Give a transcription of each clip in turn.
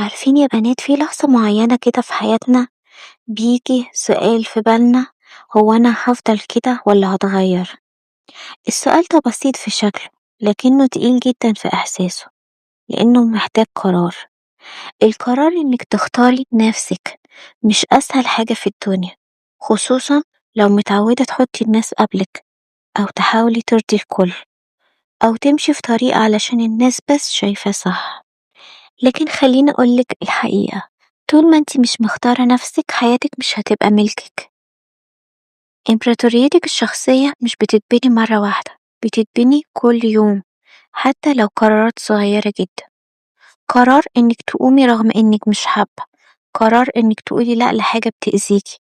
عارفين يا بنات، في لحظة معينة كده في حياتنا بيجي سؤال في بالنا: هو أنا هفضل كده ولا هتغير؟ السؤال ده بسيط في شكله، لكنه تقيل جدا في إحساسه، لأنه محتاج قرار. القرار إنك تختاري نفسك مش أسهل حاجة في الدنيا، خصوصا لو متعودة تحطي الناس قبلك، أو تحاولي ترضي الكل، أو تمشي في طريق علشان الناس بس شايفاه صح. لكن خليني أقولك الحقيقة، طول ما انتي مش مختارة نفسك حياتك مش هتبقى ملكك. إمبراطوريتك الشخصية مش بتتبني مرة واحدة، بتتبني كل يوم، حتى لو قرارات صغيرة جدا. قرار إنك تقومي رغم إنك مش حابة، قرار إنك تقولي لأ لحاجة بتأذيكي،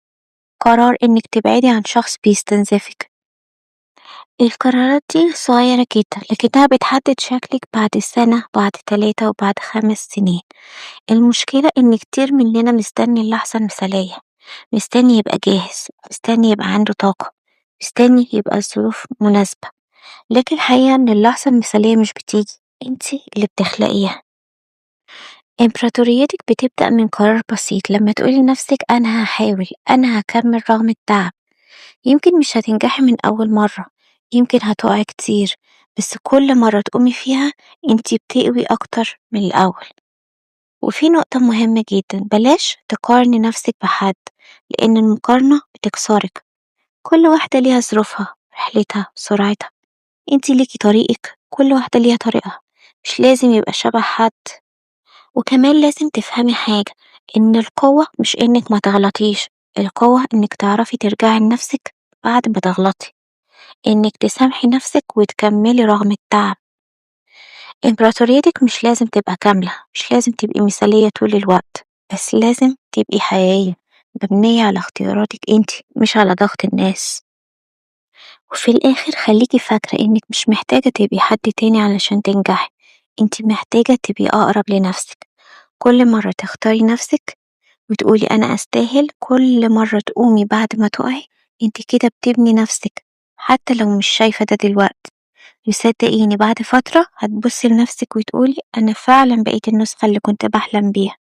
قرار إنك تبعدي عن شخص بيستنزفك. القرارات دي صغيرة جدا، لكنها بتحدد شكلك بعد سنة، بعد 3، وبعد 5 سنين. المشكلة إن كتير مننا مستني اللحظة المثالية، مستني يبقى جاهز، مستني يبقى عنده طاقة، مستني يبقى الظروف مناسبة. لكن الحقيقة إن اللحظة المثالية مش بتيجي، انتي اللي بتخلقيها. إمبراطوريتك بتبدأ من قرار بسيط، لما تقولي لنفسك أنا هحاول، أنا هكمل رغم التعب. يمكن مش هتنجحي من أول مرة، يمكن هتقعي كتير، بس كل مرة تقومي فيها انتي بتقوي أكتر من الأول. وفي نقطة مهمة جدا، بلاش تقارني نفسك بحد، لأن المقارنة بتكسرك. كل واحدة ليها ظروفها، رحلتها، سرعتها. انتي ليكي طريقك، كل واحدة ليها طريقها، مش لازم يبقى شبه حد. وكمان لازم تفهمي حاجة، إن القوة مش إنك ما تغلطيش، القوة إنك تعرفي ترجعي لنفسك بعد ما تغلطي، إنك تسامحي نفسك وتكملي رغم التعب. إمبراطوريتك مش لازم تبقى كاملة، مش لازم تبقي مثالية طول الوقت، بس لازم تبقي حقيقية، مبنية على اختياراتك انتي، مش على ضغط الناس. وفي الآخر خليكي فاكرة إنك مش محتاجة تبقي حد تاني علشان تنجحي، انتي محتاجة تبقي أقرب لنفسك. كل مرة تختاري نفسك وتقولي أنا أستاهل، كل مرة تقومي بعد ما تقعي، انتي كده بتبني نفسك، حتى لو مش شايفة ده دلوقتي. وصدقيني بعد فترة هتبصي لنفسك وتقولي أنا فعلا بقيت النسخة اللي كنت بحلم بيها.